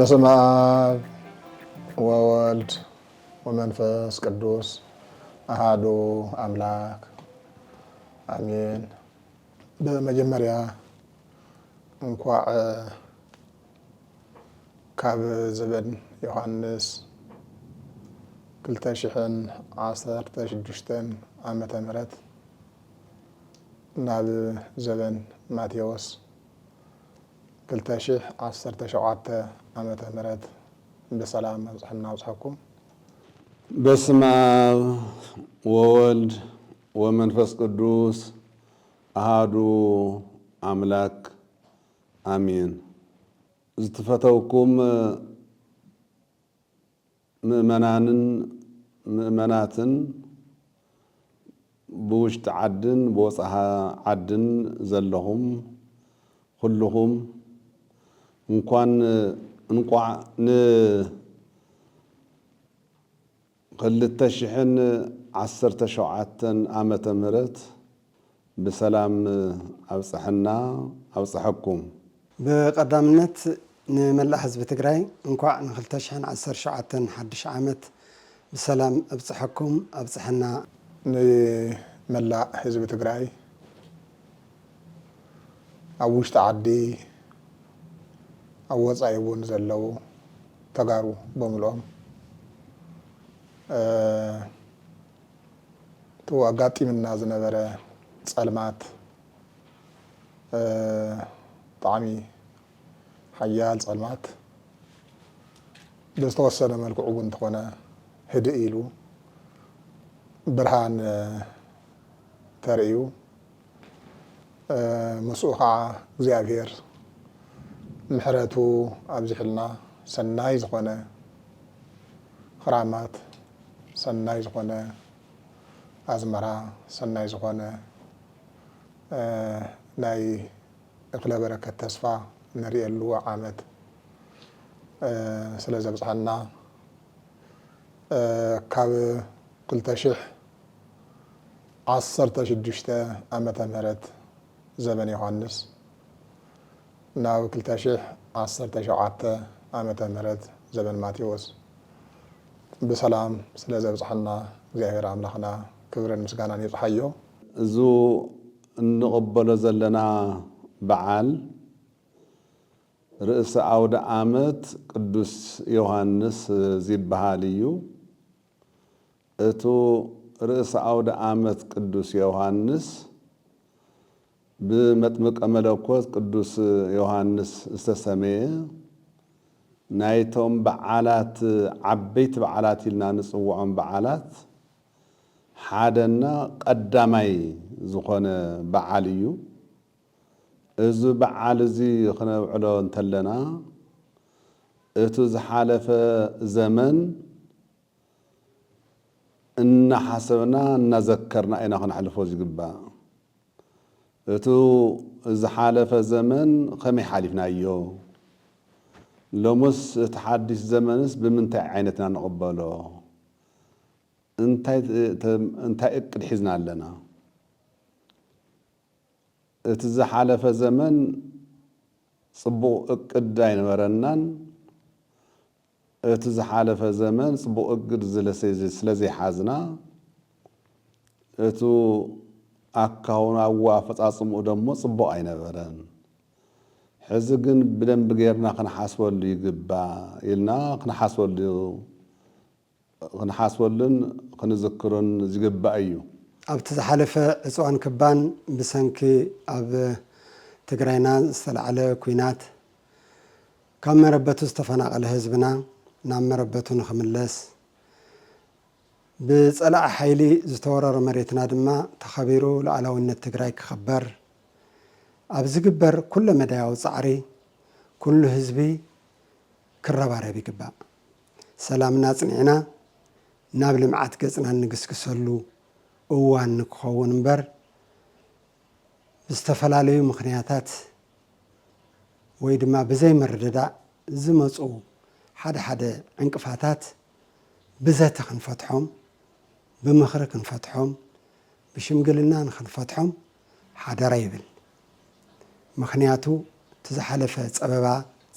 በስመ አብ ወወልድ ወመንፈስ ቅዱስ አሃዱ አምላክ አሜን። በመጀመርያ እንኳዕ ካብ ዘበን ዮሃንስ ክልተ ሽሕን ዓሰርተ ሽዱሽተን ዓመተ ምህረት ናብ ዘበን ማቴዎስ ክልተ ሽሕ ዓሰርተ ሸውዓተ ዓመተ ምህረት ብሰላም ኣብጽሐና ኣብጽሐኩም። በስመ አብ ወወልድ ወመንፈስ ቅዱስ አሃዱ አምላክ አሜን። ዝተፈተውኩም ምእመናንን ምእመናትን ብውሽጢ ዓድን ብወፃኢ ዓድን ዘለኹም ኩልኹም እንኳን እንቋዕ ን ክልተ ሽሕን ዓሰርተ ሸውዓተን ዓመተ ምህረት ብሰላም ኣብፀሐና ኣብፀሐኩም። ብቐዳምነት ንመላእ ህዝቢ ትግራይ እንኳዕ ን ክልተ ሽሕን ዓሰርተ ሸውዓተን ሓድሽ ዓመት ብሰላም ኣብፀሐኩም ኣብፀሐና። ንመላእ ህዝቢ ትግራይ ኣብ ውሽጢ ዓዲ ኣብ ወፃኢ እውን ዘለዉ ተጋሩ ብምልኦም እ፣ እቲ ኣጋጢምና ዝነበረ ፀልማት እ፣ ብጣዕሚ ሓያል ፀልማት ብዝተወሰነ መልክዑ እውን እንተኾነ ህድእ ኢሉ ብርሃን እ፣ ተርእዩ። እ፣ ምስኡ ኸዓ እግዚኣብሔር ምሕረቱ ኣብዚሕልና ሰናይ ዝኾነ ክራማት፣ ሰናይ ዝኾነ ኣዝመራ፣ ሰናይ ዝኾነ እ፣ ናይ እኽለ በረከት ተስፋ እንርእየሉ ዓመት እ፣ ስለ ዘብጽሐና እ፣ ካብ ክልተ ሽሕ ዓሰርተ ሽዱሽተ ዓመተ ምህረት ዘበን ዮሃንስ ናብ ክልተ ሽሕ ዓሰርተ ሸውዓተ ዓመተ ምህረት ዘበን ማቴዎስ ብሰላም ስለ ዘብጽሐና እግዚኣብሔር ኣምላኽና ክብርን ምስጋናን ይብጽሓዮ። እዚ እንቕበሎ ዘለና በዓል ርእሰ ኣውደ ዓመት ቅዱስ ዮሃንስ ዝበሃል እዩ። እቱ ርእሰ ኣውደ ዓመት ቅዱስ ዮሃንስ ብመጥምቀ መለኮት ቅዱስ ዮሃንስ ዝተሰመየ ናይቶም በዓላት ዓበይቲ በዓላት ኢልና ንጽውዖም በዓላት ሓደና ቀዳማይ ዝኾነ በዓል እዩ። እዚ በዓል እዚ ክነብዕሎ እንተለና እቱ ዝሓለፈ ዘመን እናሓሰብና እናዘከርና ኢና ክነሕልፎ ዝግባእ። እቱ ዝሓለፈ ዘመን ከመይ ሓሊፍናዮ? ሎምስ እቲ ሓድሽ ዘመንስ ብምንታይ ዓይነት ኢና ንቕበሎ? እንታይ ተ-፣ እንታይ እቅድ ሒዝና ኣለና? እቲ ዝሓለፈ ዘመን ጽቡቕ እቅድ ኣይነበረናን። እቲ ዝሓለፈ ዘመን ጽቡቕ እቅድ ዝለ-፣ ስለ ዘይሓዝና፣ እቱ ኣካውናዎ ኣፈጻጽምኡ ደሞ ጽቡቕ ኣይነበረን። ሕዚ ግን ብደንቢ ጌርና ክንሓስበሉ ይግባእ ኢልና ክንሓስበሉ፣ ክንሓስበሉን ክንዝክሮን ዝግባእ እዩ። ኣብቲ ዝሓለፈ ዕጽዋን ክባን ብሰንኪ ኣብ ትግራይና ዝተላዕለ ኲናት ካብ መረበቱ ዝተፈናቐለ ህዝብና ናብ መረበቱ ንኽምለስ፣ ብጸላኢ ሓይሊ ዝተወረረ መሬትና ድማ ተኸቢሩ ሉዓላዊነት ትግራይ ክኽበር ኣብ ዝግበር ኩለ መዳያዊ ጻዕሪ ኩሉ ህዝቢ ክረባረብ ይግባእ። ሰላምና ኣጽኒዕና ናብ ልምዓት ገጽና እንግስግሰሉ እዋን ንክኸውን እምበር፣ ብዝተፈላለዩ ምኽንያታት ወይ ድማ ብዘይምርድዳእ ዝመጹ ሓደ ሓደ ዕንቅፋታት ብዘተ ክንፈትሖም፣ ብምኽሪ ክንፈትሖም፣ ብሽምግልና ንኽንፈትሖም ሓደራ ይብል። ምኽንያቱ እቲ ዝሓለፈ ጸበባ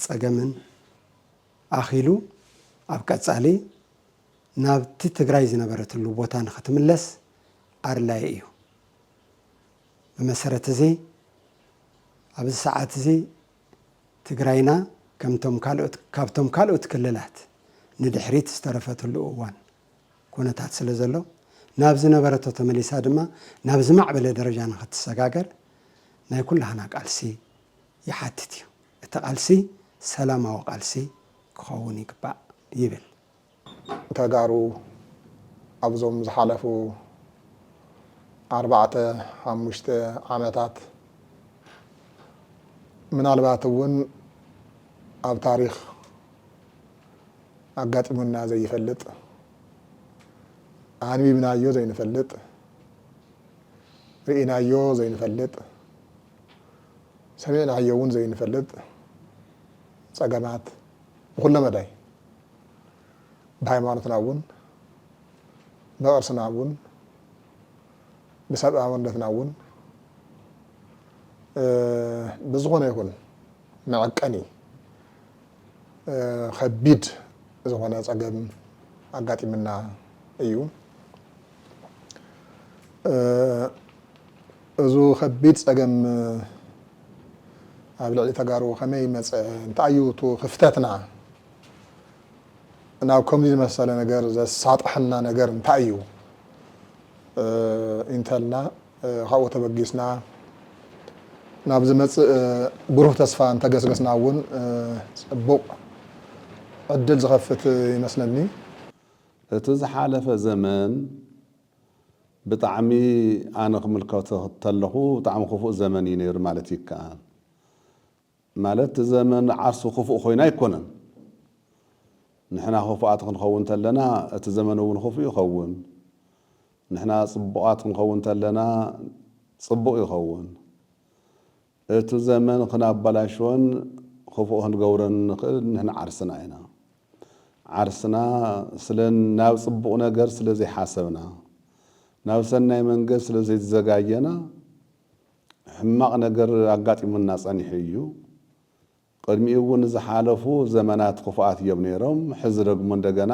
ጸገምን ኣኺሉ ኣብ ቀጻሊ ናብቲ ትግራይ ዝነበረትሉ ቦታ ንኽትምለስ ኣድላዪ እዩ። ብመሰረት እዚ ኣብዚ ሰዓት እዚ ትግራይና ከምቶም ካልኦት፣ ካብቶም ካልኦት ክልላት ንድሕሪት ዝተረፈትሉ እዋን ኩነታት ስለ ዘሎ፣ ናብ ዝነበረቶ ተመሊሳ ድማ ናብ ዝማዕበለ ደረጃ ንኽትሰጋገር ናይ ኩላህና ቃልሲ ይሓትት እዩ። እቲ ቃልሲ ሰላማዊ ቃልሲ ክኸውን ይግባእ ይብል። ተጋሩ ኣብዞም ዝሓለፉ ኣርባዕተ ሓሙሽተ ዓመታት ምናልባት እውን ኣብ ታሪኽ ኣጋጢሙና ዘይፈልጥ፣ ኣንቢብናዮ ዘይንፈልጥ፣ ርኢናዮ ዘይንፈልጥ፣ ሰሚዕናዮ እውን ዘይንፈልጥ ጸገማት ብኹለ መዳይ ብሃይማኖትና እውን ብቕርስና እውን ብሰብኣውነትና እውን ብዝኾነ ይኹን መዐቀኒ ከቢድ ዝኾነ ጸገም ኣጋጢምና እዩ። እዙ ከቢድ ጸገም ኣብ ልዕሊ ተጋሩ ከመይ መጸ፣ እንታይ እዩ እቲ ክፍተትና ናብ ከምዚ ዝመሰለ ነገር ዘሳጥሐና ነገር እንታይ እዩ እንተልና፣ ካብኡ ተበጊስና ናብ ዝመጽእ ብሩህ ተስፋ እንተገስገስና እውን ጽቡቕ ዕድል ዝኸፍት ይመስለኒ። እቲ ዝሓለፈ ዘመን ብጣዕሚ ኣነ ክምልከቶ ተለኹ ብጣዕሚ ክፉእ ዘመን እዩ ነይሩ ማለት ይከኣል። ማለት እቲ ዘመን ዓርሱ ክፉእ ኮይኑ ኣይኮነን። ንሕና ክፉኣት ክንኸውን ተለና እቲ ዘመን እውን ክፉእ ይኸውን። ንሕና ጽቡቓት ክንኸውን ተለና ጽቡቕ ይኸውን። እቲ ዘመን ክናበላሽዎን ክፉእ ክንገብሮን ንኽእል ንሕና ዓርስና ኢና። ዓርስና ስለ ናብ ጽቡቕ ነገር ስለ ዘይሓሰብና፣ ናብ ሰናይ መንገድ ስለ ዘይተዘጋጀና ሕማቕ ነገር ኣጋጢሙና ጸኒሑ እዩ። ቅድሚኡ እውን ዝሓለፉ ዘመናት ክፉኣት እዮም ነይሮም። ሕዚ ደግሞ እንደገና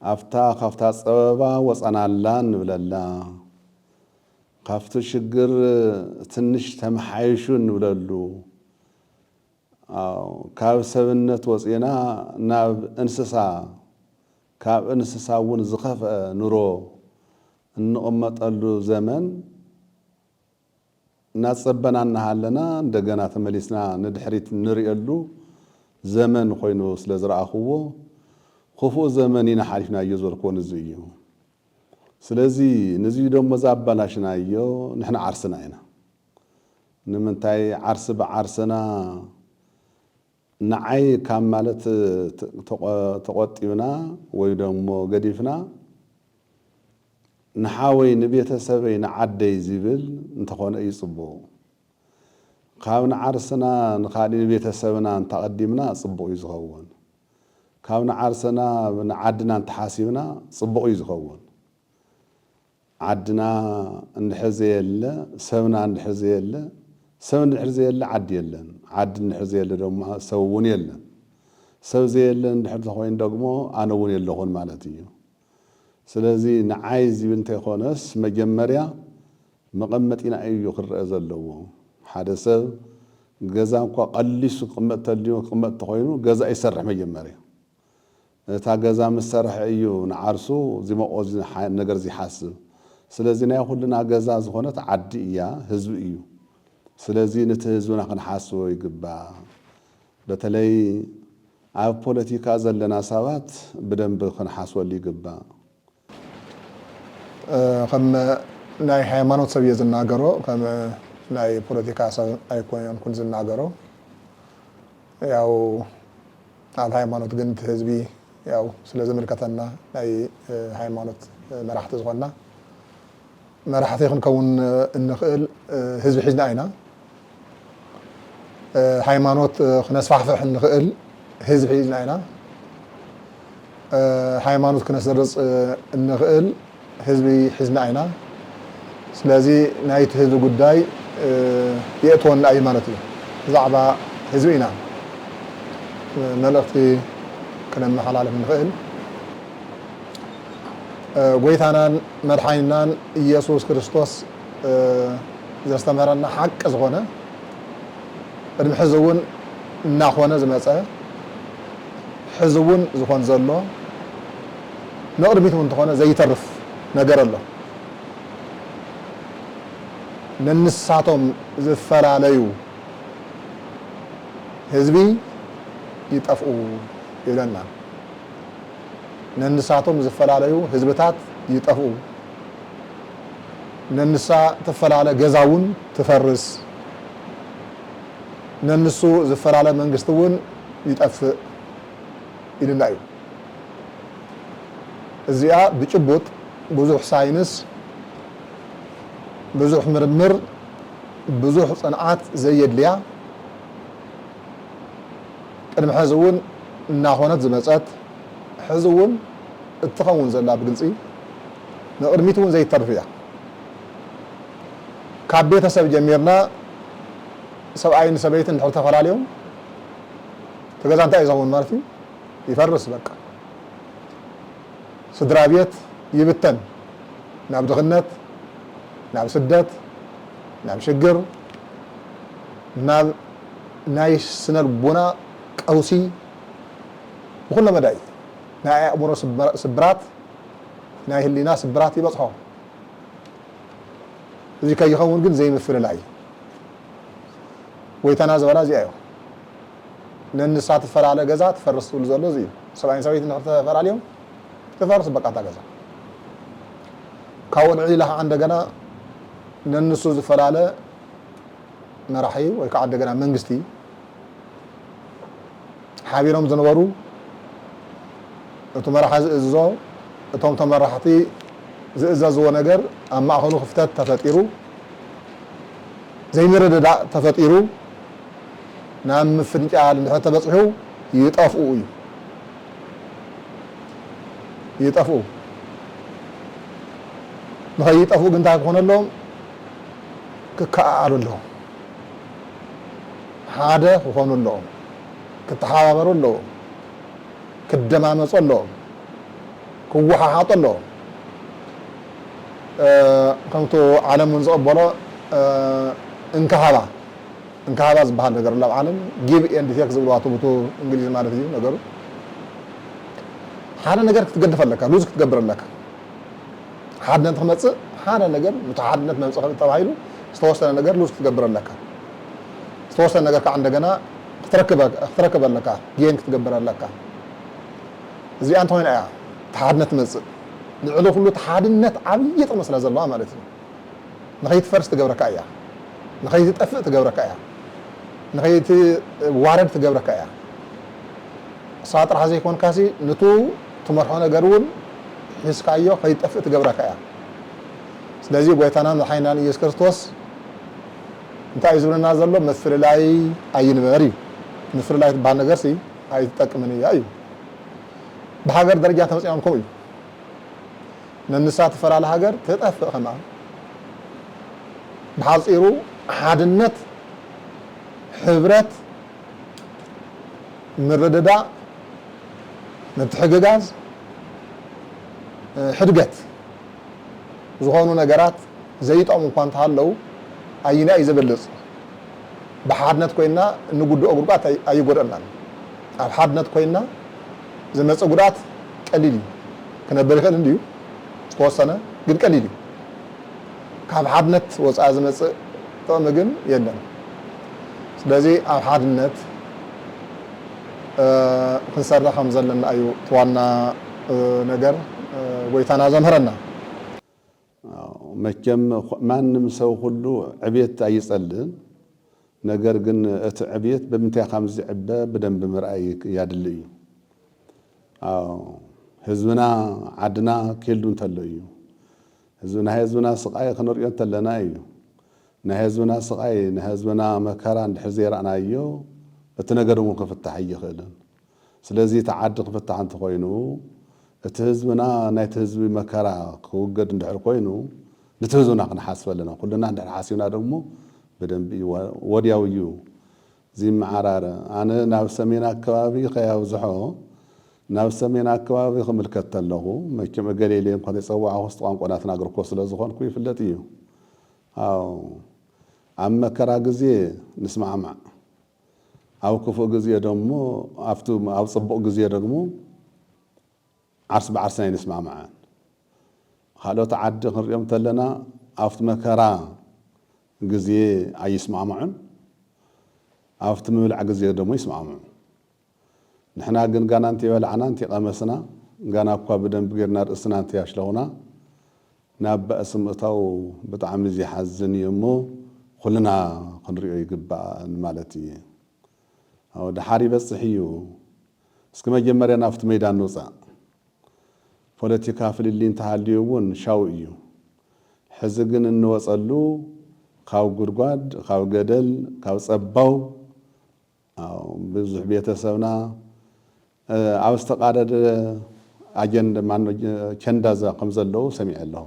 ኣብታ ካብታ ጸበባ ወጸናላ ንብለላ፣ ካብቲ ሽግር ትንሽ ተመሓይሹ እንብለሉ፣ ካብ ሰብነት ወጺና ናብ እንስሳ፣ ካብ እንስሳ እውን ዝኸፍአ ኑሮ እንቕመጠሉ ዘመን እናጸበና እናሃለና እንደገና ተመሊስና ንድሕሪት እንርእየሉ ዘመን ኮይኑ ስለ ዝረኣኽዎ፣ ክፉእ ዘመን ኢና ሓሊፍናዮ ዝበልክዎ ንዚ እዩ። ስለዚ ንዚ ደሞ ዘኣባላሽናዮ ንሕና ዓርስና ኢና። ንምንታይ ዓርሲ ብዓርስና ንዓይ ካብ ማለት ተቖ-፣ ተቖጢብና ወይ ደሞ ገዲፍና ንሓወይ፣ ንቤተሰበይ፣ ንዓደይ ዝብል እንተኾነ እዩ ጽቡቕ። ካብ ንዓርስና ንኻሊእ ንቤተሰብና እንተቐዲምና ጽቡቕ እዩ ዝኸውን። ካብ ንዓርስና ንዓድና እንተሓሲብና ጽቡቕ እዩ ዝኸውን። ዓድና እንድሕር ዘየለ፣ ሰብና እንድሕር ዘየለ፣ ሰብ እንድሕር ዘየለ ዓዲ የለን። ዓዲ እንድሕር ዘየለ ድማ ሰብ እውን የለን። ሰብ ዘየለ እንድሕር ተኾይኑ ደግሞ ኣነ እውን የለኹን ማለት እዩ። ስለዚ ንዓይ ዝብል እንተይኮነስ መጀመርያ መቐመጢና እዩ ክረአ ዘለዎ። ሓደ ሰብ ገዛ እንኳ ቀሊሱ ክቕመጥ ተልዩ ክቕመጥ ተኾይኑ ገዛ ይሰርሕ መጀመርያ። እታ ገዛ ምስ ሰርሐ እዩ ንዓርሱ ዝመቆ ነገር ዝሓስብ። ስለዚ ናይ ኩልና ገዛ ዝኾነት ዓዲ እያ፣ ህዝቢ እዩ። ስለዚ ነቲ ህዝብና ክንሓስቦ ይግባእ። በተለይ ኣብ ፖለቲካ ዘለና ሰባት ብደንቢ ክንሓስበሉ ይግባእ። ከም ናይ ሃይማኖት ሰብ እየ ዝናገሮ፣ ከም ናይ ፖለቲካ ሰብ ኣይኮንኩን ዝናገሮ። ያው ኣብ ሃይማኖት ግን እቲ ህዝቢ ያው ስለ ዝምልከተና ናይ ሃይማኖት መራሕቲ ዝኾንና መራሕቲ ክንከውን እንኽእል ህዝቢ ሒዝና ኢና። ሃይማኖት ክነስፋሕፍሕ እንኽእል ህዝቢ ሒዝና ኢና። ሃይማኖት ክነሰርፅ እንኽእል ህዝቢ ሒዝና ኢና። ስለዚ ናይቲ ህዝቢ ጉዳይ የእትወና እዩ ማለት እዩ። ብዛዕባ ህዝቢ ኢና። መልእኽቲ ክነመሓላልፍ ንኽእል። ጎይታናን መድሓኒናን ኢየሱስ ክርስቶስ ዘስተምህረና ሓቂ ዝኾነ፣ ቅድሚ ሕዚ እውን እናኾነ ዝመጸ፣ ሕዚ እውን ዝኾን ዘሎ፣ ንቕድሚት እውን እንተኾነ ዘይተርፍ ነገር ኣሎ። ነንሳቶም ዝፈላለዩ ህዝቢ ይጠፍኡ ይብለና። ነንሳቶም ዝፈላለዩ ህዝብታት ይጠፍኡ። ነንሳ ትፈላለ ገዛ እውን ትፈርስ። ነንሱ ዝፈላለ መንግስቲ እውን ይጠፍእ ኢልና እዩ። እዚኣ ብጭቡጥ ብዙሕ ሳይንስ፣ ብዙሕ ምርምር፣ ብዙሕ ጽንዓት ዘየድልያ፣ ቅድሚ ሕዚ እውን እናኾነት ዝመጸት፣ ሕዚ እውን እትኸውን ዘላ ብግልጺ ንቕድሚት እውን ዘይተርፍ እያ። ካብ ቤተሰብ ጀሚርና ሰብኣይን ሰበይትን እንድሕር ተፈላለዮም፣ እቲ ገዛ እንታይ እዩ ዝኸውን ማለት እዩ? ይፈርስ በቃ። ስድራ ቤት ይብተን፣ ናብ ድኽነት፣ ናብ ስደት፣ ናብ ሽግር፣ ናብ ናይ ስነ ልቦና ቀውሲ፣ ብኹሎ መዳይ ናይ ኣእምሮ ስብራ-፣ ስብራት፣ ናይ ህሊና ስብራት ይበጽሖ። እዚ ከይኸውን ግን ዘይምፍልላይ እዩ። ጎይታና ዝበላ እዚኣ እዩ። ነንሳ ትፈላለ ገዛ ትፈርስ ትብሉ ዘሎ እዚ እዩ። ሰብኣይን ሰበይትን እንድሕር ተፈላልዮም ትፈርስ በቃ እታ ገዛ። ካብኡ ንዕሊ ኢላ ከዓ እንደገና ነንሱ ዝፈላለ መራሒ ወይ ከዓ እንደገና መንግስቲ ሓቢሮም ዝነበሩ፣ እቲ መራሒ ዝእዝዞ፣ እቶም ተመራሕቲ ዝእዘዝዎ ነገር ኣብ ማእኸሉ ክፍተት ተፈጢሩ፣ ዘይምርድዳእ ተፈጢሩ፣ ናብ ምፍንጫል እንድሕር ተበፂሑ ይጠፍኡ እዩ። ይጠፍኡ። ንኸይጠፍኡ ግን እንታይ ክኾነሎም? ክከኣኣሉ ኣለዎም። ሓደ ክኾኑ ኣለዎም። ክተሓባበሩ ኣለዎም። ክደማመፁ ኣለዎም። ክወሓሓጡ ኣለዎም። እ፣ ከምቱ ዓለም እውን ዝቕበሎ፣ እ፣ እንካሃባ፣ እንካሃባ ዝበሃል ነገር ኣሎ ኣብ ዓለም፣ give and take ዝብልዋ ትብቱ እንግሊዝ ማለት እዩ ነገሩ። ሓደ ነገር ክትገድፍ ኣለካ፣ ሉዝ ክትገብር ኣለካ። ሓድነት ክመጽእ ሓደ ነገር፣ ነቲ ሓድነት መምጽእ ተባሂሉ ዝተወሰነ ነገር ሉዝ ክትገብር ኣለካ። ዝተወሰነ ነገር ከዓ እንደገና ክትረክበ-፣ ክትረክብ ኣለካ፣ ጌን ክትገብር ኣለካ። እዚኣ እንተኾይና እያ እቲ ሓድነት ትመጽእ። ልዕሊ ኩሉ እቲ ሓድነት ዓብዪ ጥቕሚ ስለ ዘለዋ ማለት እዩ። ንኸይትፈርስ ትገብረካ እያ። ንኸይትጠፍእ ትገብረካ እያ። ንኸይትዋረድ ትገብረካ እያ። እሳ ጥራሕ ዘይኮንካሲ፣ ንቱ ትመርሖ ነገር እውን ሒዝካዮ ከይጠፍእ ትገብረካ እያ። ስለዚ ጎይታናን መድሓኒናን ኢየሱስ ክርስቶስ እንታይ እዩ ዝብለና ዘሎ? ምፍልላይ ኣይንበር እዩ። ምፍልላይ ትበሃል ነገርሲ ኣይትጠቅምን እያ እዩ። ብሃገር ደረጃ ተመፂኦም ከምኡ እዩ። ነንሳ ትፈላለ ሃገር ትጠፍእ ከማን። ብሓፂሩ ሓድነት፣ ሕብረት፣ ምርድዳእ፣ ምትሕግጋዝ፣ ሕድገት ዝኾኑ ነገራት ዘይጠቕሙ እኳ እንተሃለዉ፣ ኣየናይ እዩ ዝበልጽ? ብሓድነት ኮይንና እንጉድኦ ጉድኣት ኣይ-፣ ኣይጎደእናን። ኣብ ሓድነት ኮይንና ዝመጽእ ጉድኣት ቀሊል እዩ። ክነብር ይኽእል እንድዩ፣ ዝተወሰነ፣ ግን ቀሊል እዩ። ካብ ሓድነት ወጻኢ ዝመጽእ ጥቕሚ ግን የለን። ስለዚ ኣብ ሓድነት፣ እ፣ ክንሰርሕ ከም ዘለና እዩ እቲ ዋና፣ እ፣ ነገር፣ እ፣ ጎይታና ዘምህረና። ኣዎ፣ መቸም ኹ-፣ ማንም ሰብ ኩሉ ዕብየት ኣይጸልእን። ነገር ግን እቲ ዕብየት ብምንታይ ከም ዝዕበ ብደንቢ ምርኣይ የድሊ እዩ። ኣዎ፣ ህዝብና፣ ዓድና ክህሉ እንተሎ እዩ። ህዝብና፣ ህዝብና ስቓይ ክንሪኦ እንተለና እዩ። ናይ ህዝብና ስቓይ፣ ናይ ህዝብና መከራ እንድሕር ዘይረኣናዮ፣ እቲ ነገር እውን ክፍታሕ ኣይኽእልን። ስለዚ እቲ ዓዲ ክፍታሕ እንተኾይኑ፣ እቲ ህዝብና ናይቲ ህዝቢ መከራ ክውገድ እንድሕር ኮይኑ፣ ነቲ ህዝብና ክንሓስብ ኣለና። ኩልና እንድሕር ሓሲብና ደግሞ ብደንቢ እዩ፣ ወ-፣ ወዲያው እዩ ይመዓራረ። ኣነ ናብ ሰሜን ኣከባቢ ከያብዝሖ፣ ናብ ሰሜን ኣከባቢ ክምልከት ተለኹ፣ መቸም እገሌ ኢለ እኳ ዘይጸዋዕኹ፣ ውስጥ ቋንቋ ናትና ግርኮ ስለ ዝኾንኩ ይፍለጥ እዩ። ኣው፣ ኣብ መከራ ግዜ ንስማዕማዕ፣ ኣብ ክፉእ ግዜ ደሞ፣ ኣብቲ፣ ኣብ ጽቡቕ ግዜ ደግሞ ዓርስ ብዓርስ ኣይንስማዕማዕን። ካልኦት ዓዲ ክንሪኦም ተለና፣ ኣብቲ መከራ ግዜ ኣይስማዕማዑን፣ ኣብቲ ምብላዕ ግዜ ደሞ ይስማዕምዑ። ንሕና ግን ጋና እንተይበላዕና እንተይቐመስና፣ ጋና እኳ ብደንቢ ጌርና ርእስና እንተያሽለኹና፣ ናብ ባእሲ ምእታው ብጣዕሚ ዝሓዝን እዩ እሞ፣ ኩልና ክንሪኦ ይግባእ ማለት እዩ። ኣዎ፣ ደሓር ይበጽሕ እዩ። እስኪ መጀመርያ ናብቲ ሜዳ ንውጻእ። ፖለቲካ ፍልልይ እንተሃልዩ እውን ሻው እዩ። ሕዚ ግን እንወጸሉ ካብ ጉድጓድ፣ ካብ ገደል፣ ካብ ጸባው፣ ኣዎ፣ ብዙሕ ቤተሰብና፣ እ፣ ኣብ ዝተቓደደ ኣጀንዳ፣ ማኖ፣ ቸንዳ ዘ-፣ ከም ዘለዉ ሰሚዐ ኣለኹ።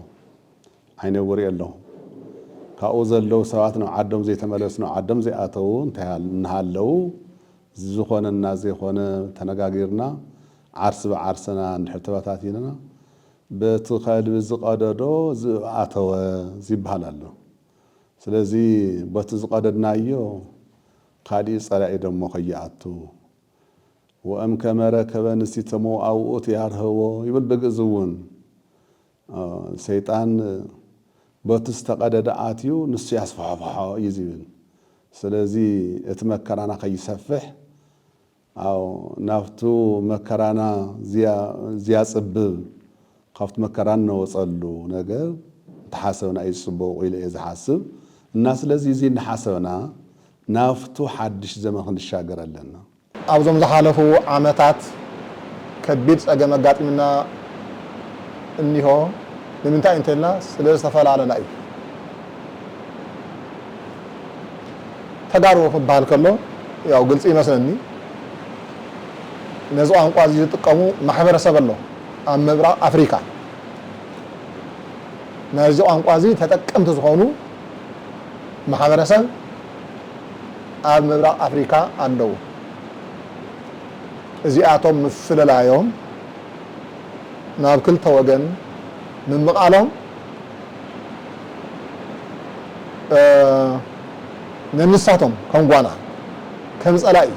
ዓይነ ውሪኦ ኣለኹ። ካብኡ ዘለዉ ሰባት ናብ ዓዶም ዘይተመለሱ፣ ናብ ዓዶም ዘይኣተዉ እንታይ ሃል-፣ እናሃለዉ፣ ዝኾነና ዘይኮነ ተነጋጊርና ዓርሲ ብዓርስና እንድሕር ተበታቲንና፣ በቲ ከልቢ ዝቐደዶ ዝእዊ ኣተወ ይበሃል ኣሎ። ስለዚ በቲ ዝቐደድናዮ ካሊእ ጸላኢ ደሞ ከይኣቱ፣ "ወእም ከመ ረከበ ንሲተ መውአውኡ ያርህዎ" ይብል ብግእዝ እውን። እ፣ ሰይጣን በቲ ዝተቐደደ ኣትዩ ንሱ ያስፋሕፍሖ እዩ ዝብል። ስለዚ እቲ መከራና ከይሰፍሕ፣ ኣው፣ ናብቱ መከራና ዝያ-፣ ዝያጽብብ፣ ካብቲ መከራ እንወጸሉ ነገር እንተሓሰብና እዩ ጽቡቕ ኢለ እየ ዝሓስብ። እና ስለዚ እዚ እናሓሰብና ናብቱ ሓድሽ ዘመን ክንሻገር ኣለና። ኣብዞም ዝሓለፉ ዓመታት ከቢድ ጸገም ኣጋጢምና እኒሆ። ንምንታይ እንተልና ስለ ዝተፈላለና እዩ። ተጋሩ ክበሃል ከሎ ያው ግልጺ ይመስለኒ። ነዚ ቋንቋ እዚ ዝጥቀሙ ማሕበረሰብ ኣሎ ኣብ ምብራቕ ኣፍሪካ። ናይዚ ቋንቋ እዚ ተጠቀምቲ ዝኾኑ ማሕበረሰብ ኣብ ምብራቕ ኣፍሪካ ኣለዉ። እዚኣቶም ምፍልላዮም ናብ ክልተ ወገን ምምቓሎም፣ እ፣ ነንሳቶም ከም ጓና፣ ከም ጸላኢ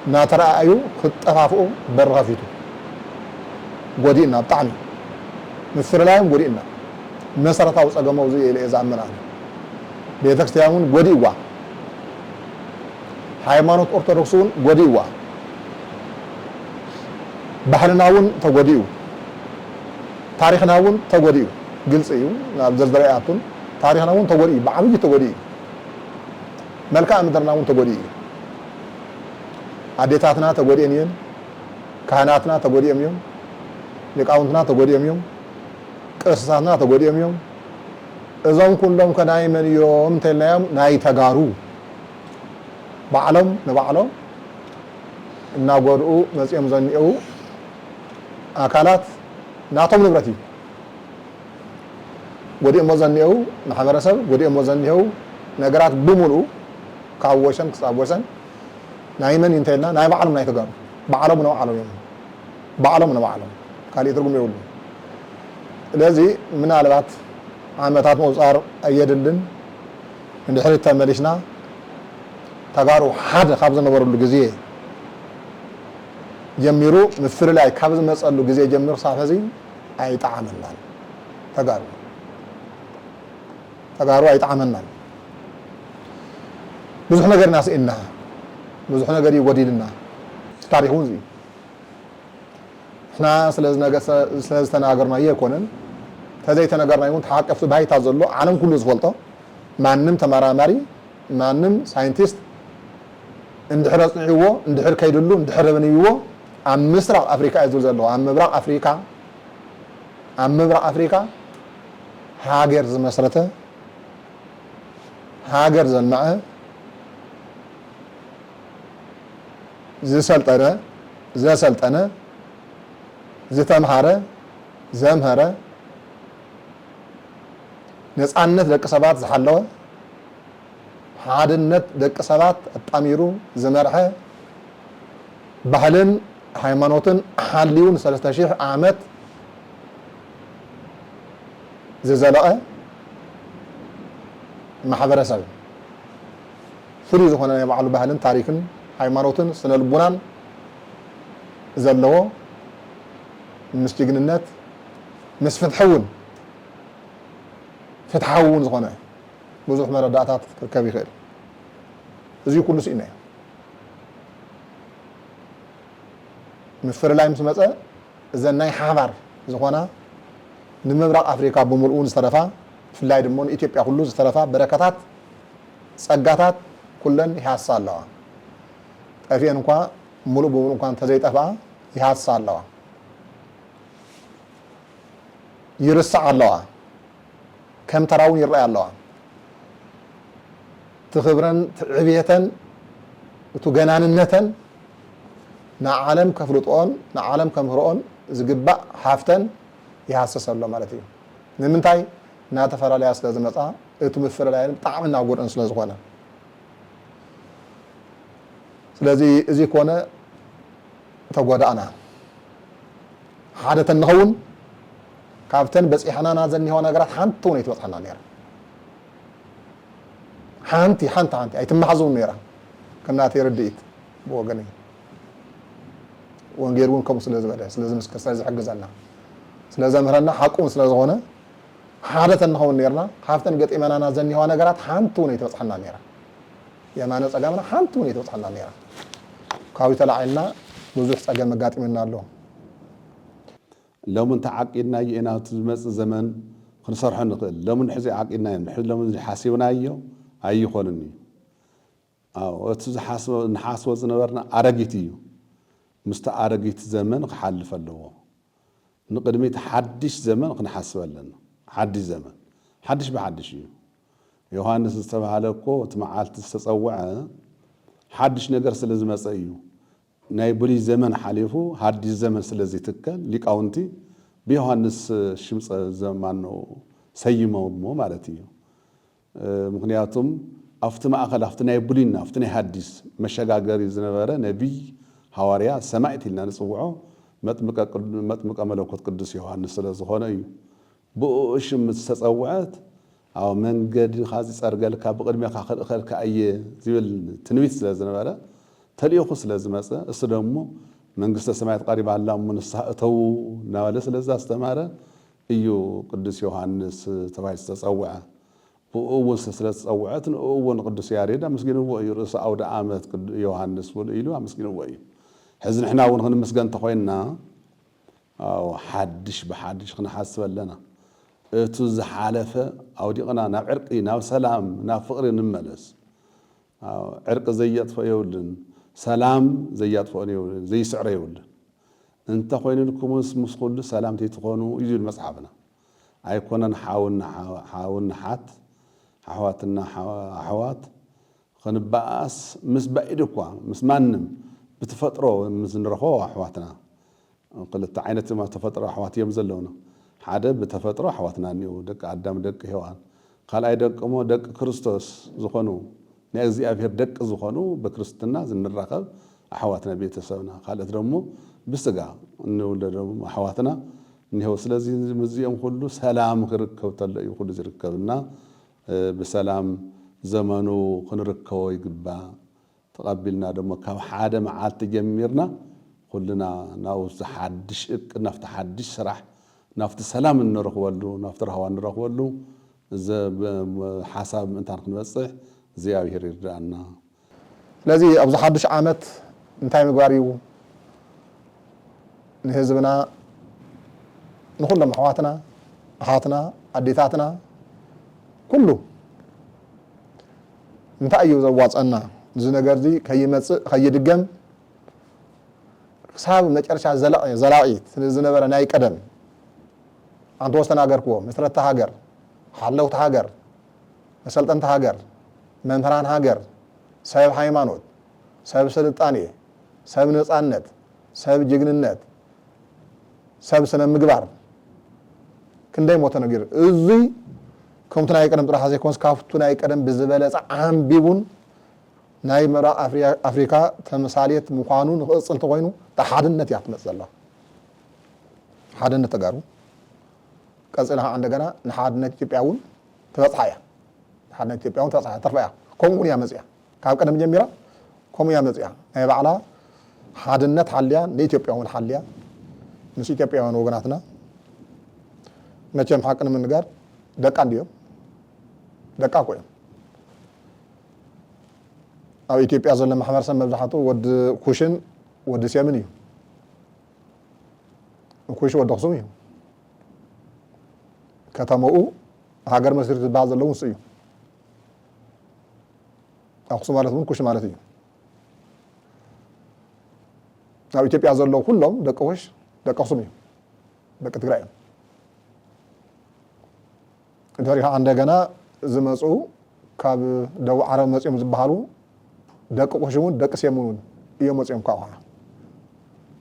እናተረኣኣዩ ክጠፋፍኡ በሪ ከፊቱ። ጎዲእና፣ ብጣዕሚ ምፍልላዮም ጎዲእና። መሰረታዊ ጸገም ኣብዚ ኢለ እየ ዝኣምን ኣነ። ቤተክርስትያን እውን ጎዲእዋ። ሃይማኖት ኦርቶዶክስ እውን ጎዲእዋ። ባህልና እውን ተጎዲኡ። ታሪኽና እውን ተጎዲኡ። ግልጺ እዩ፣ ናብ ዝርዝር ኣይኣቱን። ታሪኽና እውን ተጎዲኡ፣ ብዓብዩ ተጎዲኡ እዩ። መልክዓ ምድርና እውን ተጎዲኡ እዩ። ኣዴታትና ተጎዲኤን እየን። ካህናትና ተጎዲኦም እዮም። ሊቃውንትና ተጎዲኦም እዮም። ቅርስታትና ተጎዲኦም እዮም። እዞም ኩሎም ከ ናይ መን እዮም እንተልናዮም፣ ናይ ተጋሩ። ባዕሎም ንባዕሎም እናጎድኡ መጺኦም ዘኒኤው ኣካላት ናቶም ንብረት እዩ። ጎዲኦሞ ዘኒኤው ማሕበረሰብ፣ ጎዲኦሞ ዘኒኤው ነገራት ብምሉኡ ካብ ወሰን ክሳብ ወሰን ናይ መን እዩ እንተልና፣ ናይ ባዕሎም ናይ ተጋሩ። ባዕሎም ንባዕሎም እዮም። ባዕሎም ንባዕሎም። ካሊእ ትርጉም የብሉን። ስለዚ ምናልባት ዓመታት ምቑጻር ኣየድልን። ንድሕሪት ተመሊስና ተጋሩ ሓደ ካብ ዝነበረሉ ግዜ ጀሚሩ፣ ምፍልላይ ካብ ዝመጸሉ ግዜ ጀሚሩ ክሳብ ሕዚ ኣይጠዓመናን። ተጋሩ፣ ተጋሩ ኣይጠዓመናን። ብዙሕ ነገር ኢና ስኢንና፣ ብዙሕ ነገር እዩ ጎዲልና። ታሪኽ እውን እዚ እዩ። ንሕና ስለ ዝነገ-፣ ስለ ዝተናገርናዮ ኣይኮነን፣ ተዘይተነገርናዮ እውን ተሓቀፍቲ ባይታ ዘሎ ዓለም ኩሉ ዝፈልጦ፣ ማንም ተመራማሪ፣ ማንም ሳይንቲስት እንድሕር ኣጽኒዕዎ፣ እንድሕር ከይድሉ፣ እንድሕር ኣበንይዎ፣ ኣብ ምስራቕ ኣፍሪካ እዩ ዝብል ዘሎ። ኣብ ምብራቕ ኣፍሪካ፣ ኣብ ምብራቕ ኣፍሪካ ሃገር ዝመስረተ፣ ሃገር ዘልመዐ፣ ዝሰልጠነ፣ ዘሰልጠነ፣ ዝተምሃረ፣ ዘምሀረ፣ ነፃነት ደቂ ሰባት ዝሓለወ፣ ሓድነት ደቂ ሰባት ኣጣሚሩ ዝመርሐ፣ ባህልን ሃይማኖትን ሓልዩ ንሰለስተ ሺሕ ዓመት ዝዘለቐ ማሕበረሰብ፣ ፍሉይ ዝኾነ ናይ ባዕሉ ባህልን ታሪክን ሃይማኖትን ስነ ልቡናን ዘለዎ፣ ምስ ጅግንነት፣ ምስ ፍትሒ እውን፣ ፍትሓዊ እውን ዝኾነ ብዙሕ መረዳእታት ክርከብ ይኽእል። እዚ ኩሉ ስኢናዮ። ምፍልላይ ምስ መጸ፣ እዘን ናይ ሓባር ዝኾና፣ ንምብራቕ ኣፍሪካ ብምልኡ ዝተረፋ፣ ብፍላይ ድማ ንኢትዮጵያ ኩሉ ዝተረፋ በረከታት፣ ጸጋታት ኩለን ይሃሳ ኣለዋ። ጠፊኤን እንኳ፣ ምሉእ ብምሉእ እንኳ እንተዘይጠፍኣ፣ ይሃሳ ኣለዋ። ይርስዓ ኣለዋ። ከም ተራ እውን ይረኣያ ኣለዋ። እቲ ክብረን፣ እቲ ዕብየተን፣ እቲ ገናንነተን ንዓለም ከፍልጥኦን ንዓለም ከምህርኦን ዝግባእ ሃፍተን ይሃስስ ኣሎ ማለት እዩ። ንምንታይ? እናተፈላለያ ስለ ዝመፃ፣ እቲ ምፍልላየን ብጣዕሚ እናጎድአን ስለ ዝኾነ። ስለዚ እዚ ኮነ ተጎዳእና። ሓደ ተንኸውን፣ ካብተን በፂሐናና ዘኒሆ ነገራት ሓንቲ እውን ኣይትበፅሐና ነይራ። ሓንቲ፣ ሓንቲ፣ ሓንቲ ኣይትመሓዝውን ነይራ። ከም ናተይ ርድኢት ብወገነይ። ወንጌል እውን ከምኡ ስለ ዝበለ፣ ስለ ዝምስክር፣ ስለ ዝሕግዘና፣ ስለ ዘምህረና፣ ሓቁ እውን ስለ ዝኾነ፣ ሓደ ተንኸውን ነይርና፣ ካብተን ገጢመናና ዘኒሆ ነገራት ሓንቲ እውን ኣይትበፅሐና ነይራ። የማነ ፀጋምና ሓንቲ እውን ኣይትበፅሐና ነይራ። ካብኡ ተላዒልና ብዙሕ ፀገም ኣጋጢሙና ኣሎ። ሎሚ እንተዓቂድናዮ ኢና፣ እቲ ዝመጽእ ዘመን ክንሰርሖ ንኽእል። ሎሚ ንሕዚ ዓቂድናዮ፣ ንሕዚ ሎሚ ሓሲብናዮ ኣይኾንን እዩ። ኣዎ፣ እቲ ዝሓስቦ-፣ ንሓስቦ ዝነበርና ኣረጊት እዩ። ምስቲ ኣረጊት ዘመን ክሓልፍ ኣለዎ። ንቕድሚት ሓድሽ ዘመን ክንሓስብ ኣለና። ሓድሽ ዘመን። ሓድሽ ብሓድሽ እዩ። ዮሃንስ ዝተባህለ እኮ እቲ መዓልቲ ዝተጸውዐ ሓድሽ ነገር ስለ ዝመጸ እዩ። ናይ ብሉይ ዘመን ሓሊፉ ሓድሽ ዘመን ስለ ዝትከል ሊቃውንቲ ብዮሃንስ ሽም ጸ-፣ ዘማኖ ሰይሞሞ ማለት እዩ። እ፣ ምኽንያቱም ኣብቲ ማእኸል፣ ኣብቲ ናይ ብሉይና፣ ኣብቲ ናይ ሓዲስ መሸጋገሪ ዝነበረ ነቢይ፣ ሃዋርያ፣ ሰማዕት ኢልና ንጽውዖ መጥምቀ ቅዱ-፣ መጥምቀ መለኮት ቅዱስ ዮሃንስ ስለ ዝኾነ እዩ። ብእኡ ሽም ዝተጸውዐት፣ ኣብ መንገድኻ ዝጸርገልካ ብቕድሜኻ ክልእኸልካ እየ ዝብል ትንቢት ስለ ዝነበረ፣ ተልእኹ ስለ ዝመጸ፣ እሱ ደሞ መንግስተ ሰማያት ቀሪባ ኣላ እሞ ንስሓ እተዉ እናበለ ስለ ዘስተማረ እዩ ቅዱስ ዮሃንስ ተባሂሉ ዝተጸውዐ። ብእኡ እውን ስለ ዝተጸውዐት ንእኡ እውን ቅዱስ ያሬድ ኣመስጊንዎ እዩ። ርእሰ ኣውደ ዓመት ቅዱ-፣ ዮሃንስ ውል ኢሉ ኣመስጊንዎ እዩ። ሕዚ ንሕና እውን ክንምስገን እንተኾይንና፣ ኣዎ፣ ሓድሽ ብሓድሽ ክንሓስብ ኣለና። እቱ ዝሓለፈ ኣውዲቕና ናብ ዕርቂ፣ ናብ ሰላም፣ ናብ ፍቕሪ ንመለስ። ኣዎ፣ ዕርቂ ዘየጥፍኦ የብሉን፣ ሰላም ዘያጥፍኦ የብሉን፣ ዘይስዕሮ የብሉን። እንተ ኾይኑልኩምስ ምስ ኩሉ ሰላም ተይትኾኑ እዩ ዝብል መጽሓፍና። ኣይኮነን ሓውና ሓ-፣ ሓውና ሓት፣ ኣሕዋትና ሓ-፣ ኣሕዋት፣ ክንበኣስ ምስ ባኢድ እኳ፣ ምስ ማንም ብተፈጥሮ ምስ ንረኽቦ ኣሕዋትና፣ ክልተ ዓይነት እዮም ኣብ ተፈጥሮ ኣሕዋት እዮም ዘለውና። ሓደ ብተፈጥሮ ኣሕዋትና እኒኡ፣ ደቂ ኣዳም፣ ደቂ ሄዋን። ካልኣይ ደቅሞ ደቂ ክርስቶስ ዝኾኑ፣ ናይ እግዚኣብሔር ደቂ ዝኾኑ ብክርስትና ዝንራኸብ ኣሕዋትና፣ ቤተሰብና። ካልኦት ደግሞ ብስጋ እንውለዶም ኣሕዋትና እኒሀው። ስለዚ ምስዚኦም ኩሉ ሰላም ክርከብ ተሎ እዩ ኩሉ ዝርከብና። እ፣ ብሰላም ዘመኑ ክንርከቦ ይግባእ። ተቐቢልና ደሞ ካብ ሓደ መዓልቲ ጀሚርና ኩልና ናብዚ ሓድሽ እቅድ፣ ናብቲ ሓድሽ ስራሕ፣ ናብቲ ሰላም እንረኽበሉ፣ ናብቲ ራህዋ እንረኽበሉ ዘ-፣ ብ-፣ ሓሳብ ምእንታን ክንበጽሕ እግዚኣብሔር ይርድኣና። ስለዚ ኣብዚ ሓድሽ ዓመት እንታይ ምግባር እዩ ንህዝብና፣ ንኹሎም ኣሕዋትና፣ ኣሓትና፣ ኣዴታትና፣ ኩሉ እንታይ እዩ ዘዋፀና? እዚ ነገር እዚ ከይመፅእ፣ ከይድገም፣ ክሳብ መጨረሻ ዘላቒ፣ ዘላቒ ስለ ዝነበረ ናይ ቀደም ኣንተ ዝተናገርክዎ፣ መስረቲ ሃገር፣ ሓለውቲ ሃገር፣ መሰልጠንቲ ሃገር፣ መምህራን ሃገር፣ ሰብ ሃይማኖት፣ ሰብ ስልጣኔ፣ ሰብ ነፃነት፣ ሰብ ጅግንነት፣ ሰብ ስነ ምግባር ክንደይ ሞ ተነጊሩ። እዙይ ከምቲ ናይ ቀደም ጥራሕ ዘይኮንስ ካብቱ ናይ ቀደም ብዝበለጸ ዓንቢቡን ናይ ምዕራብ ኣፍሪ- ኣፍሪካ ተምሳሌት ምዃኑ ንክቕጽል እንተኮይኑ፣ እታ ሓድነት እያ ትመጽእ ዘላ። ሓድነት ተጋሩ ቀጺላ ከዓ እንደገና ንሓድነት ኢትዮጵያ እውን ትበጽሓ እያ። ንሓድነት ኢትዮጵያ እውን ትበጽሓ እያ፣ ተርፋ እያ። ከምኡ እውን እያ መጽያ፣ ካብ ቀደም ጀሚራ ከምኡ እያ መጽያ። ናይ ባዕላ ሓድነት ሓልያ፣ ንኢትዮጵያ እውን ሓልያ፣ ምስ ኢትዮጵያውያን ወገናትና መቸም ሓቂ ንምንጋር ደቃ እንድዮም፣ ደቃ እኮ እዮም። ኣብ ኢትዮጵያ ዘሎ ማሕበረሰብ መብዛሕትኡ ወዲ ኩሽን ወዲ ሴምን እዩ። ኩሽ ወዲ ኣኽሱም እዩ። ከተመኡ ሃገር መስሪቱ ዝበሃል ዘሎ እውን እሱ እዩ። ኣኽሱም ማለት እውን ኩሽ ማለት እዩ። ኣብ ኢትዮጵያ ዘለዉ ኩሎም ደቂ ኩሽ ደቂ ኣኽሱም እዮም። ደቂ ትግራይ እዮም። እንድሕሪ ከዓ እንደገና ዝመፁ ካብ ደቡብ ዓረብ መፅኦም ዝበሃሉ ደቂ ቁሽ እውን ደቂ ሴም እውን እዮም መፅኦም። ካብ ከዓ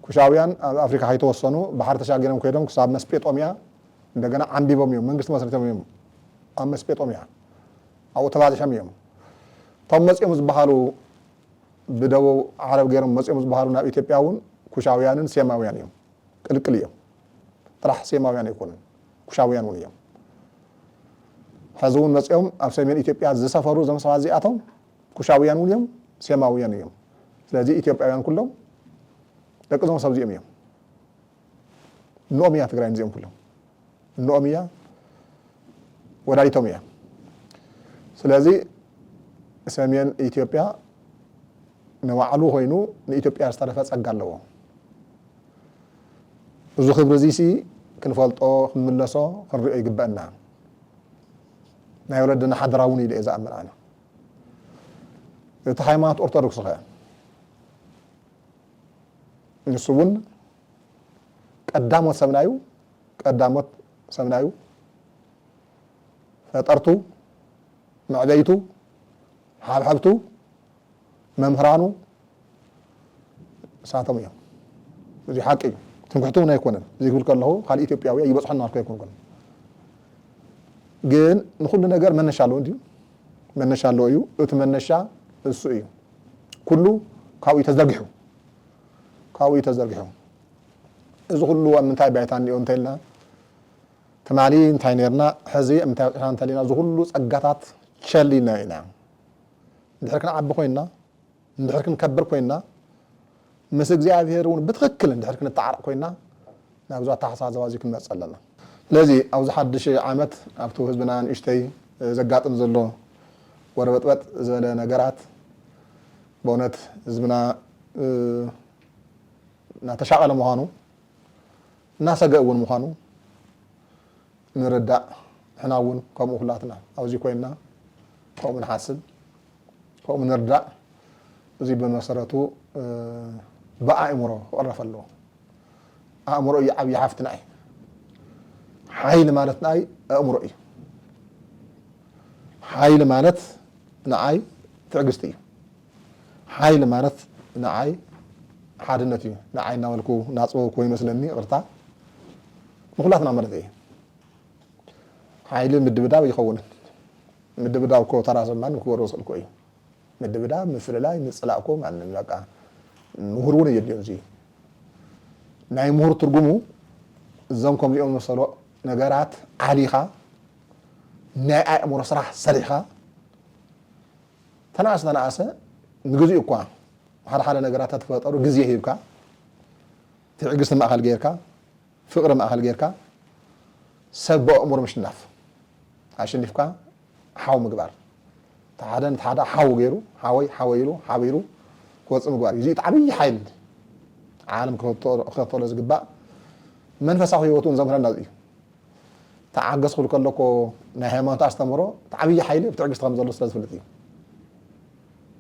ኩሻውያን ኣብ ኣፍሪካ ከይተወሰኑ ባሕሪ ተሻጊሮም ከይዶም ክሳብ መስጴጦምያ እንደገና ዓንቢቦም እዮም፣ መንግስቲ መስሪቶም እዮም። ኣብ መስጴጦምያ ኣብኡ ተባዚሖም እዮም። እቶም መፅኦም ዝበሃሉ ብደቡብ ዓረብ ገይሮም መፅኦም ዝበሃሉ ናብ ኢትዮጵያ እውን ኩሻውያንን ሴማውያን እዮም። ቅልቅል እዮም። ጥራሕ ሴማውያን ኣይኮኑን፣ ኩሻውያን እውን እዮም። ሕዚ እውን መፅኦም ኣብ ሰሜን ኢትዮጵያ ዝሰፈሩ እዞም ሰባት እዚኣቶም ኩሻውያን እውን እዮም፣ ሴማውያን እዮም። ስለዚ ኢትዮጵያውያን ኩሎም ደቂ እዞም ሰብ እዚኦም እዮም። እንኦም እያ ትግራይ፣ እዚኦም ኩሎም እንኦም እያ፣ ወላዲቶም እያ። ስለዚ ሰሜን ኢትዮጵያ ንባዕሉ ኮይኑ ንኢትዮጵያ ዝተረፈ ጸጋ ኣለዎ። እዚ ክብሪ እዚ ሲ ክንፈልጦ፣ ክንምለሶ፣ ክንሪኦ ይግበአና። ናይ ወለድና ሓደራ እውን ኢለ እየ ዝኣምን ኣነ። እቲ ሃይማኖት ኦርቶዶክስ ኸ? ንሱ እውን ቀዳሞት ሰብናዩ፣ ቀዳሞት ሰብናዩ፣ ፈጠርቱ፣ መዕበይቱ፣ ሓብሓብቱ፣ መምህራኑ እሳቶም እዮም። እዚ ሓቂ እዩ። ትምክሕቲ እውን ኣይኮነን። እዚ ክብል ከለኹ ካልእ ኢትዮጵያዊ ይበፅሖ እናልኩ ኣይኮንኩን። ግን ንኩሉ ነገር መነሻ ኣለዎ እንድዩ። መነሻ ኣለዎ እዩ። እቲ መነሻ እሱ እዩ። ኩሉ ካብኡ እዩ ተዘርጊሑ። ካብኡ እዩ ተዘርጊሑ። እዚ ኩሉ ኣብ ምንታይ ባይታ እኒኦ እንተኢልና፣ ትማሊ እንታይ ነርና፣ ሕዚ እንታይ በፂሕና እንተሊና፣ እዚ ኩሉ ፀጋታት ቸል ኢልና ኢና። እንድሕር ክንዓቢ ኮይንና፣ እንድሕር ክንከብር ኮይንና፣ ምስ እግዚኣብሔር እውን ብትኽክል እንድሕር ክንተዓረቕ ኮይንና፣ ናብዚ ኣተሓሳስባ እዚ ክንመፅእ ኣለና። ስለዚ ኣብዚ ሓድሽ ዓመት ኣብቲ ህዝብና ንእሽተይ ዘጋጥም ዘሎ ወረበጥበጥ ዝበለ ነገራት፣ ብእውነት ህዝብና፣ እ፣ እናተሻቐለ ምዃኑ፣ እናሰገ እውን ምዃኑ ንርዳእ። ንሕና እውን ከምኡ ኩላትና ኣብዚ ኮይንና ከምኡ ንሓስብ፣ ከምኡ ንርዳእ። እዚ ብመሰረቱ፣ እ፣ ብኣእምሮ ክቕረፍ ኣለዎ። ኣእምሮ እዩ ዓብዪ ሃፍቲ ንዓይ። ሓይሊ ማለት ንዓይ ኣእምሮ እዩ። ሓይሊ ማለት ንዓይ ትዕግስቲ እዩ። ሓይሊ ማለት ንዓይ ሓድነት እዩ። ንዓይ እናበልኩ እናፀወኩ ይመስለኒ፣ ይቕርታ። ንኹላትና ማለት እዩ። ሓይሊ ምድብዳብ ኣይኸውንን። ምድብዳብ እኮ ተራ ሰብ ማንም ክገብሮ ዝኽእል እኮ እዩ። ምድብዳብ፣ ምፍልላይ፣ ምጽላእ እኮ ማንም በቃ ምሁር እውን የድልዮን። እዚ ናይ ምሁር ትርጉሙ እዞም ከምዚኦም ዝመሰሉ ነገራት ዓሊኻ ናይ ኣእምሮ ስራሕ ሰሪሕኻ ተናእሰ ተናእሰ ንግዚኡ እኳ ሓደ ሓደ ነገራት ተፈጠሩ ግዜ ሂብካ ትዕግስቲ ማእኸል ጌርካ ፍቕሪ ማእኸል ጌርካ ሰብ ብኣእምሮ ምሽናፍ ኣሸኒፍካ ሓው ምግባር። እቲ ሓደ ነቲ ሓደ ሓው ገይሩ ሓወይ ሓወይ ኢሉ ሓቢሩ ክወፅእ ምግባር እዩ። እዚ እቲ ዓብዪ ሓይሊ ዓለም ክኸተሎ ዝግባእ መንፈሳዊ ህይወት እውን ዘምህረና እዩ። ተዓገስ ክብል ከሎ እኮ ናይ ሃይማኖት ኣስተምህሮ እቲ ዓብዪ ሓይሊ ኣብ ትዕግስቲ ከም ዘሎ ስለ ዝፍልጥ እዩ።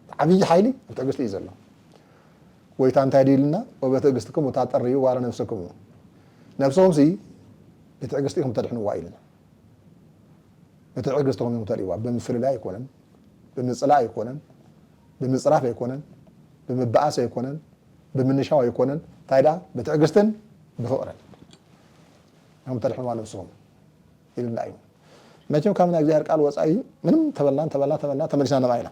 እቲ ዓብዪ ሓይሊ ኣብ ትዕግስቲ እዩ ዘሎ። ጎይታ እንታይ ድዩ ኢሉና? "ወበትዕግስትክሙ ታጠርዩ ዋረ ነፍስክሙ"። ነብስኹምሲ ብትዕግስቲ ኢኹም ተድሕንዋ ኢሉና። ብትዕግስቲ ኢኹም ተድሕንዋ። ብምፍልላይ ኣይኮነን፣ ብምጽላእ ኣይኮነን፣ ብምጽራፍ ኣይኮነን፣ ብምበኣስ ኣይኮነን፣ ብምንሻው ኣይኮነን። እንታይ ደኣ? ብትዕግስትን ብፍቕርን ኢኹም ተድሕንዋ ነብስኹም ኢሉና እዩ። መቸም ካብ ናይ እግዚኣብሔር ቃል ወፃኢ ምንም ተበልና ተበልና ተበልና ተመሊስና ነብኣ ኢና።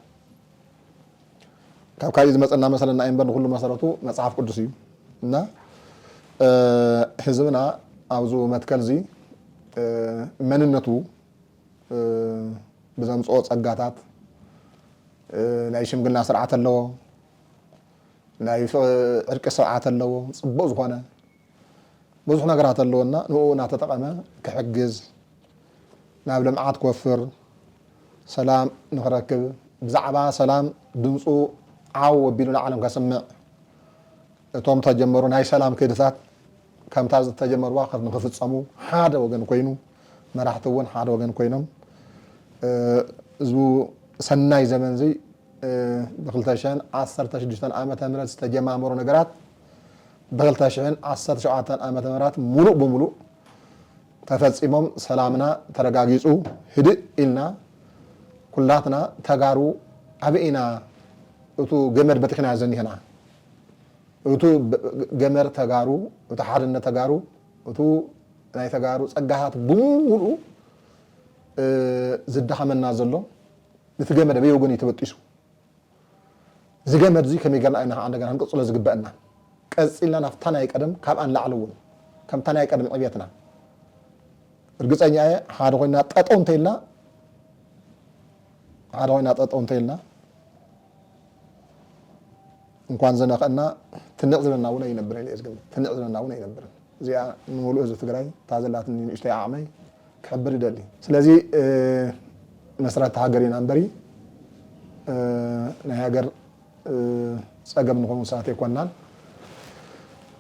ካብ ካሊእ ዝመፀና መሰለና እምበር ንኩሉ መሰረቱ መፅሓፍ ቅዱስ እዩ። እና ህዝብና ኣብዚ መትከል እዚ መንነቱ ብዘምፅኦ ፀጋታት ናይ ሽምግልና ስርዓት ኣለዎ፣ ናይ ዕርቂ ስርዓት ኣለዎ፣ ፅቡቅ ዝኾነ ብዙሕ ነገራት ኣለወና ንኡ እናተጠቐመ ክሕግዝ ናብ ልምዓት ክወፍር ሰላም ንኽረክብ ብዛዕባ ሰላም ድምፁ ዓው ኣቢሉ ንዓለም ከስምዕ እቶም ተጀመሩ ናይ ሰላም ከይድታት ከምታ ዝተጀመርዋ ንክፍፀሙ ሓደ ወገን ኮይኑ መራሕቲ እውን ሓደ ወገን ኮይኖም ህዝቡ ሰናይ ዘመን እዚ ብ2016 ዓመተ ምህረት ዝተጀማመሩ ነገራት ብ2017 ዓመተ ምህረት ሙሉእ ብሙሉእ ተፈፂሞም ሰላምና ተረጋጊፁ ህድእ ኢልና ኩላትና ተጋሩ ዓበይ ኢና እቱ ገመድ በጢሕና ዘኒህና እቱ ገመድ ተጋሩ እቱ ሓድነት ተጋሩ እቱ ናይ ተጋሩ ፀጋታት ብሙሉኡ ዝዳኸመና ዘሎ ነቲ ገመድ ኣበይ ወገን እዩ ተበጢሱ እዚ ገመድ እዚ ከመይ ገርና ኢና ከዓ እንደገና ክንቅፅሎ ዝግበእና ቀፂልና ናብታ ናይ ቀደም ካብኣ ንላዕሊ እውን ከምታ ናይ ቀደም ዕብየትና ርግፀኛ እየ ሓደ ኮይና ጠጠው እንተይልና ሓደ ኮይና ጠጠው እንተይልና እንኳን ዝነኸእና ትንዕ ዝብለና እውን ኣይነብርን እየ ዝግምት ትንዕ ዝብለና እውን ኣይነብርን እዚኣ ንምሉእ ህዝቢ ትግራይ እታ ዘላትኒ ንእሽተይ ዓቕመይ ክሕብር ይደሊ ስለዚ መስራቲ ሃገር ኢና እምበሪ ናይ ሃገር ፀገም ንኾኑ ሰባት ኣይኮናን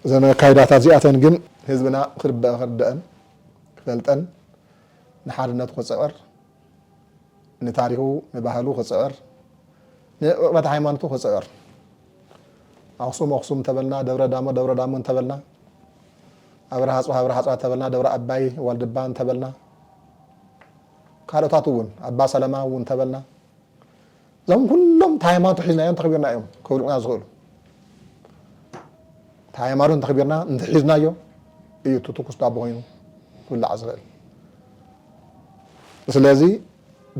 እዘን ኣካይዳታት እዚኣተን ግን ህዝብና ክርበአ ክርደአን ክፈልጠን ንሓድነቱ ክፅዕር ንታሪኹ ንባህሉ ክፅዕር ንዕቕበት ሃይማኖቱ ክፅዕር ኣክሱም ኣክሱም እንተበልና ደብረ ዳሞ ደብረ ዳሞ እንተበልና ኣብርሃ ኣፅዋ ኣብርሃ ኣፅዋ እንተበልና ደብረ ኣባይ ዋልድባ እንተበልና ካልኦታት እውን ኣባ ሰለማ እውን እንተበልና እዞም ኩሎም እቲ ሃይማኖት ሒዝናዮ እንተኽቢርና እዮም ከብልዑና ዝኽእሉ እቲ ሃይማኖት እንተኽቢርና እንተሒዝናዮ እዩ እቲ ትኩስ ዳቦ ኮይኑ ክብላዕ ዝኽእል ስለዚ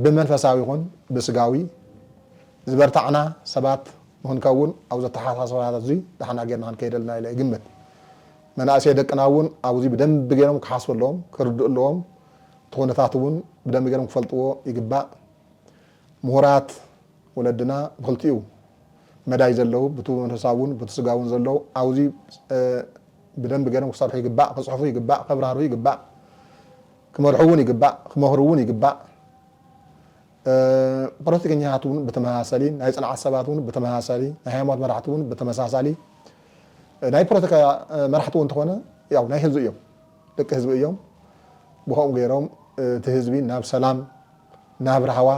ብመንፈሳዊ ይኹን ብስጋዊ ዝበርታዕና ሰባት ንክንከውን ኣብዚ ኣተሓሳስባታት እዚ ዳሕና ጌርና ክንከይደልና ኢለ ይግምት መናእሰይ ደቅና እውን ኣብዚ ብደንቢ ገይሮም ክሓስቡ ኣለዎም ክርድኡ ኣለዎም እቲ ኩነታት እውን ብደንቢ ገይሮም ክፈልጥዎ ይግባእ ምሁራት ወለድና ብክልቲኡ መዳይ ዘለዉ ብቲ መንፈሳውን ብቲ ስጋውን ዘለዉ ኣብዚ ብደንቢ ገይሮም ክሰርሑ ይግባእ፣ ክፅሕፉ ይግባእ፣ ከብራህርሁ ይግባእ፣ ክመርሑ እውን ይግባእ፣ ክመኽሩ እውን ይግባእ። ፖለቲከኛታት እውን ብተመሳሳሊ፣ ናይ ፅንዓት ሰባት እውን ብተመሳሳሊ፣ ናይ ሃይማኖት መራሕቲ እውን ብተመሳሳሊ፣ ናይ ፖለቲካ መራሕቲ እውን እንተኾነ ያው ናይ ህዝቢ እዮም፣ ደቂ ህዝቢ እዮም። ብኸምኡ ገይሮም እቲ ህዝቢ ናብ ሰላም ናብ ራህዋ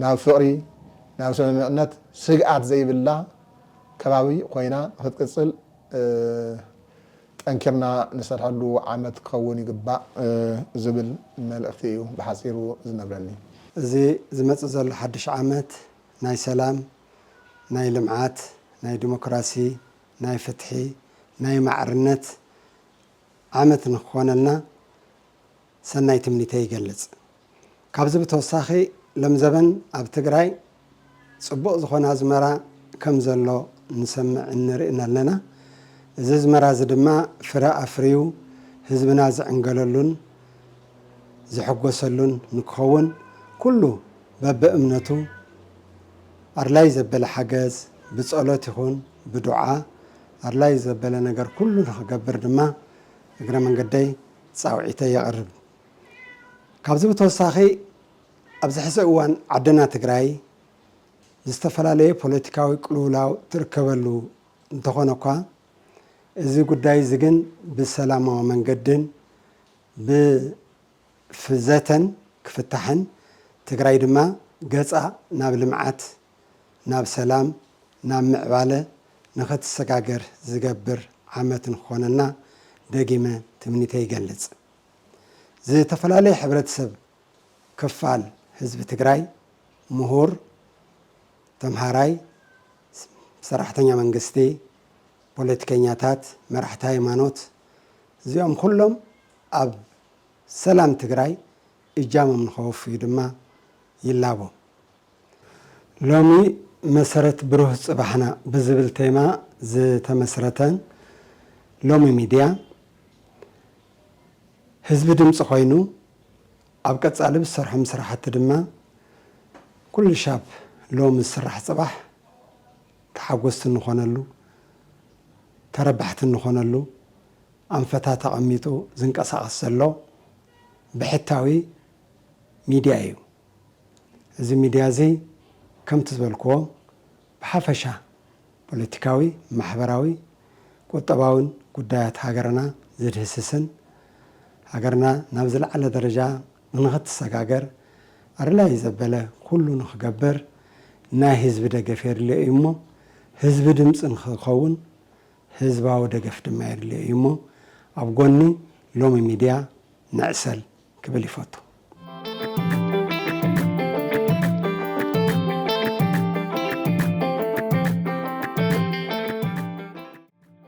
ናብ ፍቕሪ ናብ ስምምዕነት ስግኣት ዘይብላ ከባቢ ኮይና ንክትቅፅል ጠንኪርና ንሰርሐሉ ዓመት ክኸውን ይግባእ ዝብል መልእኽቲ እዩ ብሓፂሩ ዝነብረኒ። እዚ ዝመፅእ ዘሎ ሓድሽ ዓመት ናይ ሰላም፣ ናይ ልምዓት፣ ናይ ዲሞክራሲ፣ ናይ ፍትሒ፣ ናይ ማዕርነት ዓመት ንክኾነልና ሰናይ ትምኒተይ ይገልፅ። ካብዚ ብተወሳኺ ሎም ዘበን ኣብ ትግራይ ፅቡቕ ዝኾነ ኣዝመራ ከም ዘሎ ንሰምዕ ንርእን ኣለና። እዚ ኣዝመራ እዚ ድማ ፍረ ኣፍርዩ ህዝብና ዝዕንገለሉን ዝሕጎሰሉን ንክኸውን ኩሉ በብእምነቱ ኣድላይ ዘበለ ሓገዝ ብፀሎት ይኹን ብዱዓ ኣድላይ ዘበለ ነገር ኩሉ ንክገብር ድማ እግረ መንገደይ ፃውዒተይ የቕርብ። ካብዚ ብተወሳኺ ኣብዚ ሕዚ እዋን ዓድና ትግራይ ዝተፈላለየ ፖለቲካዊ ቅልውላው ትርከበሉ እንተኾነ እኳ እዚ ጉዳይ እዚ ግን ብሰላማዊ መንገድን ብፍዘተን ክፍታሕን ትግራይ ድማ ገፃ ናብ ልምዓት ናብ ሰላም ናብ ምዕባለ ንኽትሰጋገር ዝገብር ዓመት ንክኾነና ደጊመ ትምኒተይ ይገልፅ። ዝተፈላለየ ሕብረተሰብ ክፋል ህዝቢ ትግራይ፣ ምሁር፣ ተምሃራይ፣ ሰራሕተኛ መንግስቲ፣ ፖለቲከኛታት፣ መራሕቲ ሃይማኖት እዚኦም ኩሎም ኣብ ሰላም ትግራይ እጃሞም ንኸወፍዩ ድማ ይላቦ። ሎሚ መሰረት ብሩህ ጽባሕና ብዝብል ቴማ ዝተመስረተን ሎሚ ሚድያ ህዝቢ ድምፂ ኮይኑ ኣብ ቀጻሊ ብዝሰርሖም ስራሕቲ ድማ ኩሉ ሻብ ሎሚ ዝስራሕ ጽባሕ ተሓጎስቲ እንኾነሉ፣ ተረባሕቲ እንኾነሉ ኣንፈታት ኣቐሚጡ ዝንቀሳቐስ ዘሎ ብሕታዊ ሚድያ እዩ። እዚ ሚድያ እዚ ከምቲ ዝበልክዎ ብሓፈሻ ፖለቲካዊ፣ ማሕበራዊ፣ ቁጠባውን ጉዳያት ሃገርና ዝድህስስን ሃገርና ናብ ዝለዓለ ደረጃ ንኽትሰጋገር ኣድላዪ ዘበለ ኩሉ ንኽገብር ናይ ህዝቢ ደገፍ የድልዮ እዩ እሞ ህዝቢ ድምፂ ንኽኸውን ህዝባዊ ደገፍ ድማ የድልዮ እዩ እሞ ኣብ ጎኒ ሎሚ ሚድያ ንዕሰል ክብል ይፈቱ።